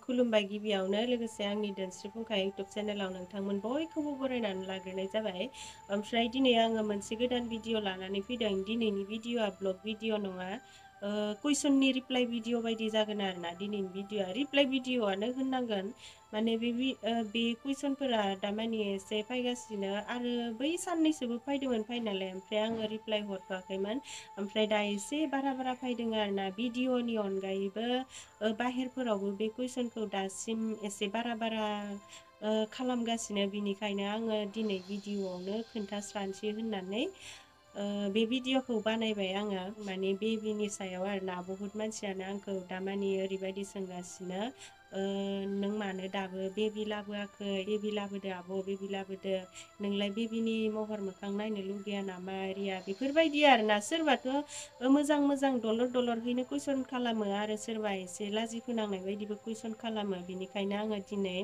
खुलुमबाय गिबियावनो लोगोसे आंनि दोनस्रि फुंखा इउटुब चेनेलाव नोंथांमोन बयखौबो बरायनानै लाग्रोनाय जाबाय। ओमफ्राय दिनै आङो मोनसे गोदान भिडिअ लानानै फैदों। दिनैनि भिडिअआ ब्लग भिडिअ नङा, कुइसननि रिप्लाइ भिडिअ बायदि जागोन आरोना। दिनैनि भिडिअआ रिप्लाइ भिडिअआनो होननांगोन। माने बे कुइसनफोरा दामानि एसे फैगासिनो आरो बै साननैसोबो फैदोंमोन फैनायालाय, ओमफ्राय आङो रिप्लाइ हरथ'वाखैमोन। ओमफ्राय दा एसे बारा फैदों आरोना। भिडिअनि अनगायैबो बाहेरफोरावबो बे कुइसनखौ दासिम एसे बारा खालामगासिनो। बिनिखायनो आङो दिनै भिडिअआवनो खोन्थास्रानोसै होननानै बे भिडिअखौ बानायबाय आङो। माने बेबिनि सायाव आरोना। बुहुत मानसियानो आंखौ दामानि ओरैबायदि सोंगासिनो, नों मानो दाबो बेबि लाबोआखै? बेबि लाबोदो आब', बेबि लाबोदो। नोंलाय बेबिनि महर मोखां नायनो लुगैया नामा रिया? बेफोरबायदि आरोना। सोरबाथ' मोजां दलर-दलरहैनो कुइसन खालामो आरो सोरबा एसे लाजि फोनांनाय बायदिबो कुइसन खालामो। बिनिखायनो आङो दिनै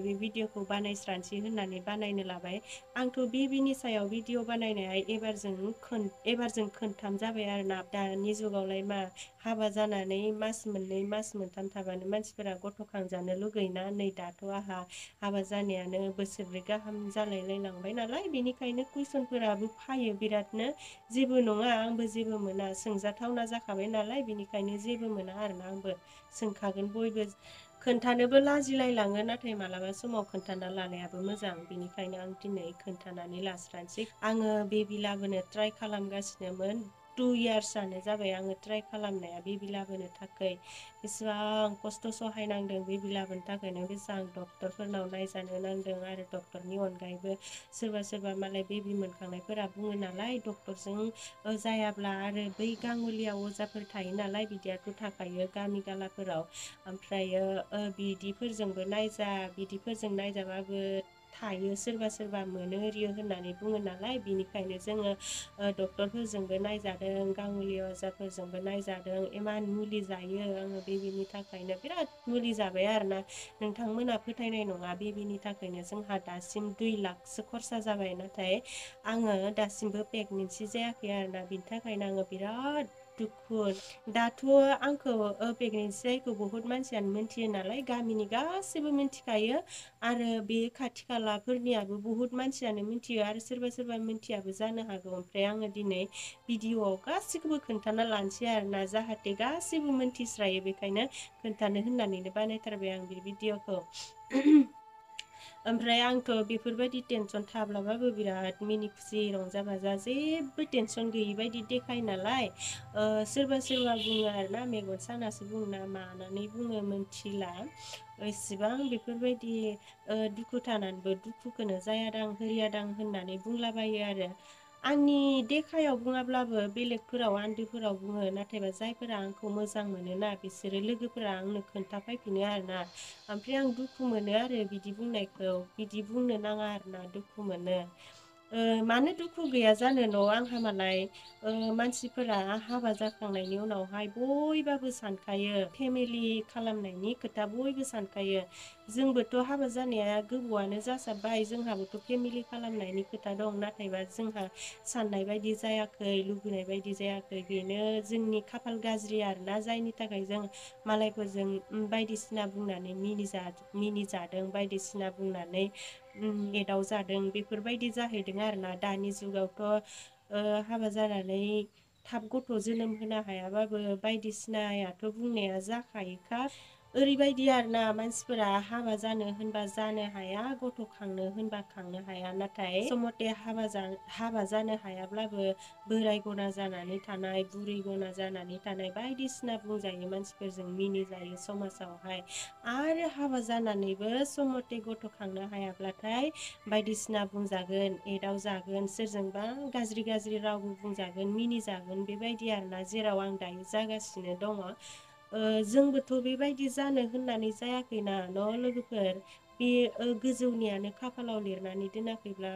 बे भिडिअखौ बानायस्रानोसै होननानै बानायनो लाबाय। आंथ' बेबिनि सायाव भिडिअ बानायनाया एबारजों खोनथाम जाबाय आरोना। दानि जुगावलाय मा हाबा जानानै मास मोननै मास मोनथाम थाबानो मानसिफोरा गथ' खांजानो लुगैयोना। नै दाथ' आंहा हाबा जानायानो बोसोरब्रै गाहाम जालायलायलांबाय नालाय, बेनिखायनो कुइसनफोराबो फायो बिरादनो। जेबो नङा, आंबो जेबो मोना, सोंजाथावना जाखाबाय नालाय, बेनिखायनो जेबो मोना आरोना। आंबो सोंखागोन बयबो। खोन्थानोबो लाजिलायलाङो, नाथाय मालाबा समाव खोन्थाना लानायाबो मोजां। बेनिखायनो आं दिनै खोन्थानानै लास्रानोसै। आङो बेबि लाबोनो ट्राइ खालामगासिनोमोन। 2 इयार्सआनो जाबाय आङो ट्राइ खालामनाया बेबि लाबोनो थाखाय। बेसेबां खस्थ' सहायनांदों बेबि लाबोनो थाखायनो, बेसेबां डक्टरफोरनाव नायजानो नांदों। आरो डक्टरनि अनगायैबो सोरबा मालाय बेबि मोनखांनायफोरा बुङो नालाय, डक्टरजों जायाब्ला आरो बै गाङलिया अजाफोर थायो नालाय, बिदियाथ' थाखायो गामि गालाफोराव। ओमफ्रायो बिदिफोरजोंबो बिदिफोरजों नायजाबाबो थायो, सोरबा मोनो एरियो होननानै बुङो नालाय। बिनिखायनो जोङो डक्टरफोरजोंबो नायजादों, गाङलिया अजाफोरजोंबो नायजादों। इमान मुलि जायो आङो बेबिनि थाखायनो, बिराद मुलि जाबाय आरोना। नोंथांमोना फोथायनाय नङा, बेबिनि थाखायनो जोंहा दासिम 2 लाखसो खरसा जाबाय। नाथाय आङो दासिमबो प्रेगनेन्सि जायाखै आरोना। बिनि थाखायनो आङो बिराद दुखु। दाथ' आंखौ प्रेगनेन्सि जायैखौ बुहुत मानसियानो मिन्थियो नालाय, गामिनि गासैबो मिन्थिखायो। आरो बे खाथि खालाफोरनियाबो बुहुत मानसियानो मिन्थियो, आरो सोरबा मिन्थियाबो जानो हागौ। ओमफ्राय आङो दिनै भिडिअआव गासैखौबो खोन्थाना लानोसै आरोना, जाहाथे गासैबो मिन्थिस्रायो। बेखायनो खोन्थानो होननानैनो बानायथारबाय आं बे भिडिअखौ। ओमफ्राय आंथ' बेफोरबायदि टेनसन थाब्लाबाबो बिराद मिनि खुसि रंजा बाजा जेबो टेनसन गैयि बायदि देखायो नालाय। सोरबा बुङो आरोना, मेगन सानासो बुङो ना मानानै बुङो मोनथिला। इसेबां बेफोरबायदि दुखु थानानैबो दुखुखौनो जायादां होरियादां होननानै बुंलाबायो आरो। आंनि देखायाव बुङाब्लाबो बेलेगफोराव आन्दोफोराव बुङो। नाथायबा जायफोरा आंखौ मोजां मोनोना, बिसोरो लोगोफोरा आंनो खोन्थाफैफिनो आरोना। ओमफ्राय आं दुखु मोनो आरो बिदि बुंनायखौ। बिदि बुंनो नाङा आरोना, दुखु मोनो। मानो दुखु गैया जानो न'? आंहा मालाय मानसिफोरा हाबा जाखांनायनि उनावहाय बयबाबो सानखायो, फेमिलि खालामनायनि खोथा बयबो सानखायो। जोंबोथ' हाबा जानाया गोबावआनो जासाबबाय, जोंहाबोथ' फेमिलि खालामनायनि खोथा दं। नाथायबा जोंहा साननाय बायदि जायाखै, लुबैनाय बायदि जायाखै। बेनो जोंनि खाफाल गाज्रि आरोना, जायनि थाखाय जों मालायफोरजों बायदिसिना बुंनानै मिनिजादों, बायदिसिना बुंनानै एदाव जादों। बेफोरबायदि जाहैदों आरोना। दानि जुगावथ' हाबा जानानै थाब गथ' जोनोम होनो हायाबाबो बायदिसिनायाथ' बुंनाया जाखायोखा। ओरैबायदि आरोना, मानसिफोरा हाबा जानो होनबा जानो हाया, गथ' खांनो होनबा खांनो हाया। नाथाय समथे हाबा जानो हायाब्लाबो बोराय गना जानानै थानाय, बुरै गना जानानै थानाय बायदिसिना बुंजायो, मानसिफोरजों मिनिजायो समाजावहाय। आरो हाबा जानानैबो समथे गथ' खांनो हायाब्लाथाय बायदिसिना बुंजागोन, एदाव जागोन, सोरजोंबा गाज्रि रावबो बुंजागोन, मिनिजागोन। बेबायदि आरोना, जेराव आं दायो जागासिनो दङ। जोंबोथ' बेबायदि जानो होननानै जायाखैना न' लोगोफोर। बे गोजौनियानो खाफालाव लिरनानै दोनाखैब्ला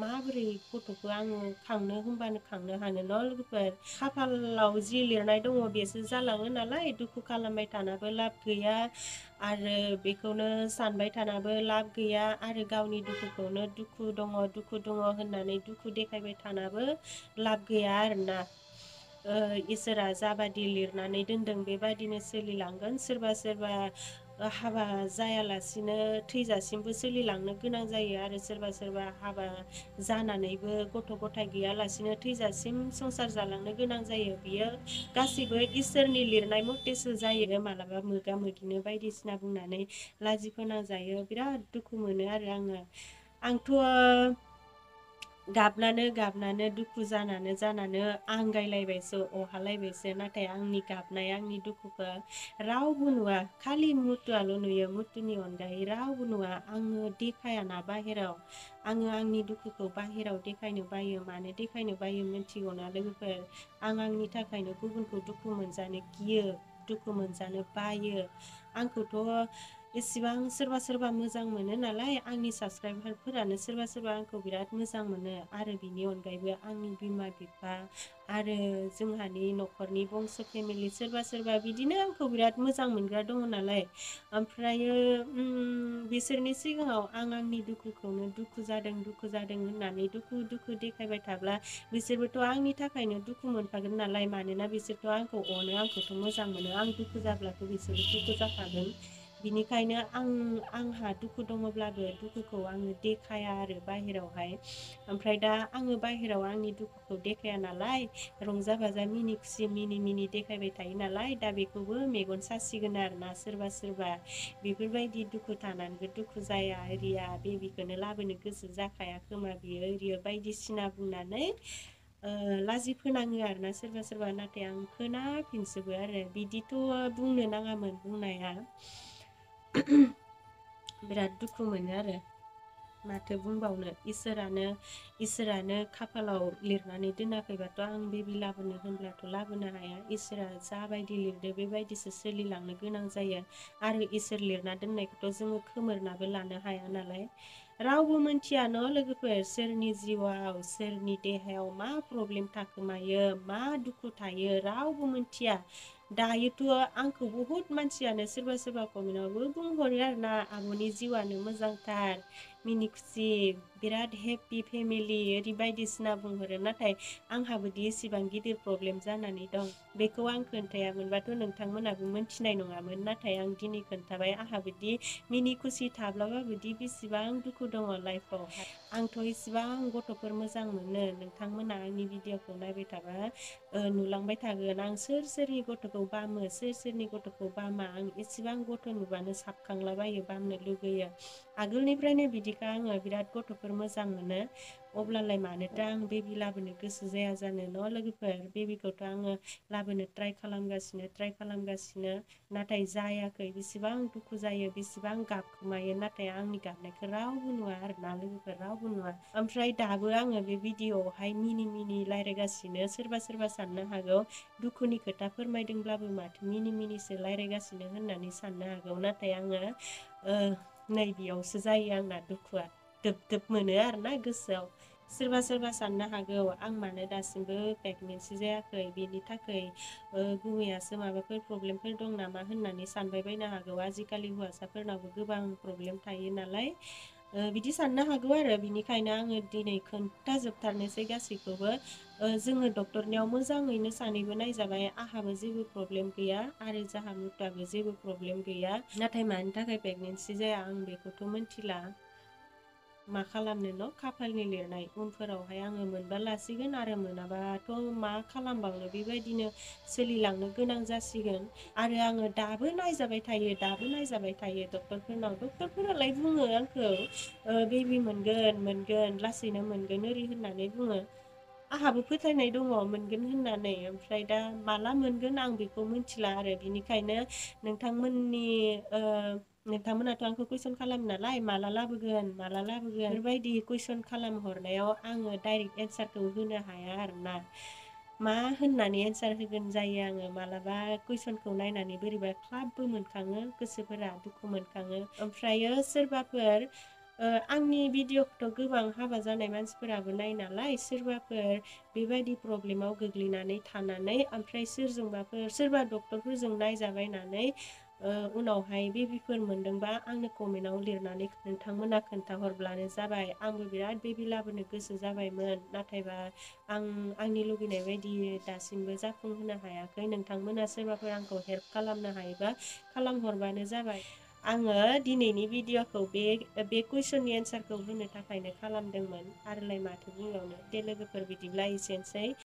माबोरै गथ'खौ आङो खांनो होनबानो खांनो हानो न' लोगोफोर? खाफालाव जि लिरनाय दङ बेसो जालाङो नालाय, दुखु खालामबाय थानाबो लाब गैया। आरो बेखौनो सानबाय थानाबो लाब गैया। आरो गावनि दुखुखौनो दुखु दङ होननानै दुखु देखायबाय थानाबो लाब गैया आरोना। इसोरा जाबादि लिरनानै दोनदों बेबादिनो सोलिलांगोन। सोरबा हाबा जायालासिनो थैजासिमबो सोलिलांनो गोनां जायो आरो सोरबा सोरबा हाबा जानानैबो गथ' गथाय गैयालासिनो थैजासिम संसार जालांनो गोनां जायो। बियो गासैबो इसोरनि लिरनाय मथेसो जायो। मालाबा मोगा मोगिनो बायदिसिना बुंनानै लाजि फोनांजायो, बिराद दुखु मोनो आरो आंथ' गाबनानो दुखु जानानो आंगायलायबायसो अहालायबायसो। नाथाय आंनि गाबनाय आंनि दुखुखौ रावबो नुवा, खालि मुथुआल' नुयो। मुथुनि अनगायै रावबो नुवा। आङो देखायाना बाहेराव, आङो आंनि दुखुखौ बाहेराव देखायनो बायो। मानो देखायनो बायो मिथिगौना लोगोफोर? आं आंनि थाखायनो गुबुनखौ दुखु मोनजानो गियो, दुखु मोनजानो बायो। आंखौथ' एसेबां सोरबा सोरबा मोजां मोनो नालाय, आंनि साबसक्राइबारफोरानो सोरबा सोरबा आंखौ बिराद मोजां मोनो। आरो बिनि अनगायैबो आंनि बिमा बिफा आरो जोंहानि न'खरनि बंस' फेमिलि सोरबा सोरबा बिदिनो आंखौ बिराद मोजां मोनग्रा दङ नालाय। ओमफ्रायो बिसोरनि सिगाङाव आं आंनि दुखुखौनो दुखु जादों होननानै दुखु देखायबाय थाब्ला बिसोरबोथ' आंनि थाखायनो दुखु मोनफागोन नालाय। मानोना बिसोरथ' आंखौ अनो, आंखौथ' मोजां मोनो। आं दुखु जाब्लाथ' बिसोरबो दुखु जाखागोन। बिनिखायनो आंहा दुखु दङब्लाबो दुखुखौ आङो देखाया आरो बाहेरावहाय। ओमफ्राय दा आङो बाहेराव आंनि दुखुखौ देखाया नालाय, रंजा बाजा मिनि खुसि मिनि देखायबाय थायो नालाय, दा बेखौबो मेगन सासिगोन आरोना सोरबा सोरबा। बेफोरबायदि दुखु थानानैबो दुखु जाया एरिया, बेबिखौनो लाबोनो गोसो जाखाया खोमा बियो एरिया बायदिसिना बुंनानै लाजि फोनाङो आरोना सोरबा सोरबा। नाथाय आं खोनाफिनजोबो आरो बिदिथ' बुंनो नाङामोन बुंनाया। बिराद दुखु मोनो आरो माथो बुंबावनो। इसोरानो खाफालाव लिरनानै दोनाखैबाथ' आं बेबि लाबोनो होनब्लाथ' लाबोनो हाया। इसोरा जाबायदि लिरदो बेबायदिसो सोलिलांनो गोनां जायो। आरो इसोर लिरना दोननायखौथ' जोङो खोमोरनाबो लानो हाया नालाय। रावबो मोनथिया न' लोगोफोर, सोरनि जिउआव सोरनि देहायाव मा प्रब्लेम थाखोमायो, मा दुखु थायो, रावबो मोनथिया। दायोथ' आंखौ बुहुत मानसियानो सोरबा सोरबा कमेन्टआवबो बुंहरो आरोना, आब'नि जिउआनो मोजांथार, मिनि खुसि, बिराद हेपि फेमिलि ओरै बायदिसिना बुंहरो। नाथाय आंहाबोदि एसेबां गिदिर प्रब्लेम जानानै दं बेखौ आं खोन्थायामोनबाथ' नोंथांमोनाबो मोनथिनाय नङामोन। नाथाय आं दिनै खोन्थाबाय, आंहाबोदि मिनि खुसि थाब्लाबाबोदि बेसेबां दुखु दङ लाइफआवहाय। आंथ' इसेबां गथ'फोर मोजां मोनो, नोंथांमोना आंनि भिडिअखौ नायबाय थाबा नुलांबाय थागोन। आं सोरनि गथ'खौ बामो, सोरनि गथ'खौ बामा। आं एसेबां गथ' नुबानो साबखांलाबायो, बामनो लुगैयो। आगोलनिफ्रायनो बिदिखा आङो, बिराद गथ'फोर मोजां मोनो। अब्लालाय मानोथो आं बेबि लाबोनो गोसो जाया जानो न' लोगोफोर? बेबिखौथ' आङो लाबोनो ट्राइ खालामगासिनो। नाथाय जायाखै। बेसेबां दुखु जायो, बेसेबां गाबखोमायो, नाथाय आंनि गाबनायखौ रावबो नुवा आरोना लोगोफोर, रावबो नुवा। ओमफ्राय दाबो आङो बे भिडिअआवहाय मिनि रायज्लायगासिनो। सोरबा सोरबा साननो हागौ दुखुनि खोथा फोरमायदोंब्लाबो माथो मिनिसो रायज्लायगासिनो होननानै साननो हागौ। नाथाय आङो नैबेयावसो जायो आंना दुखुआ, दोब मोनो आरोना गोसोआव। सोरबा सोरबा साननो हागौ आं मानो दासिमबो प्रेगनेन्सि जायाखै, बेनि थाखाय गुमैयासो माबाफोर प्रब्लेमफोर दं नामा होननानै सानबाय बायनो हागौ। आजिखालि हौवासाफोरनावबो गोबां प्रब्लेम थायो नालाय, बिदि साननो हागौ आरो। बिनिखायनो आङो दिनै खोन्थाजोबथारनोसै गासैखौबो। जोङो डक्टरनियाव मोजाङैनो सानैबो नायजाबाय, आंहाबो जेबो प्रब्लेम गैया आरो जाहा मुथाबो जेबो प्रब्लेम गैया। नाथाय मानि थाखाय प्रेगनेन्सि जाया आं बेखौथ' मिथिला। मा खालामनो न', खाफालनि लिरनाय। उनफोरावहाय आङो मोनबा लासिगोन आरो मोनाबाथ' मा खालामबावनो, बेबायदिनो सोलिलांनो गोनां जासिगोन। आरो आङो दाबो नायजाबाय थायो डक्टरफोरनाव। डक्टरफोरालाय बुङो आंखौ बेबि मोनगोन लासैनो मोनगोन ओरै होननानै बुङो। आंहाबो फोथायनाय दङ मोनगोन होननानै। ओमफ्राय दा माला मोनगोन आं बेखौ मिथिला आरो। बिनिखायनो नोंथांमोनाथ' आंखौ कुइसन खालामो नालाय, माला लाबोगोन बेफोरबायदि कुइसन खालामहरनायाव आङो डाइरेक्ट एन्सारखौ होनो हाया आरोना। मा होननानै एन्सार होगोन जायो आङो। मालाबा कुइसनखौ नायनानै बोरैबा ख्लाबबो मोनखाङो, गोसोफोरा दुखु मोनखाङो। ओमफ्रायो सोरबाफोर आंनि भिडिअखौथ' गोबां हाबा जानाय मानसिफोराबो नायो नालाय, सोरबाफोर बेबायदि प्रब्लेमाव गोग्लैनानै थानानै ओमफ्राय सोरबा डक्टरफोरजों नायजाबायनानै उनावहाय बेबिफोर मोनदोंबा आंनो कमेन्टआव लिरनानै नोंथांमोना खोन्थाहरब्लानो जाबाय। आंबो बिराद बेबि लाबोनो गोसो जाबायमोन, नाथायबा आंनि लुगैनाय बायदि दासिमबो जाफुंहोनो हायाखै। नोंथांमोना सोरबाफोर आंखौ हेल्प खालामनो हायोबा खालामहरबानो जाबाय। आङो दिनैनि भिडिअ'खौ बे कुइसननि एन्सारखौ होनो थाखायनो खालामदोंमोन आरोलाय माथो बुंबावनो दे लोगोफोर बिदिब्ला एसेनोसै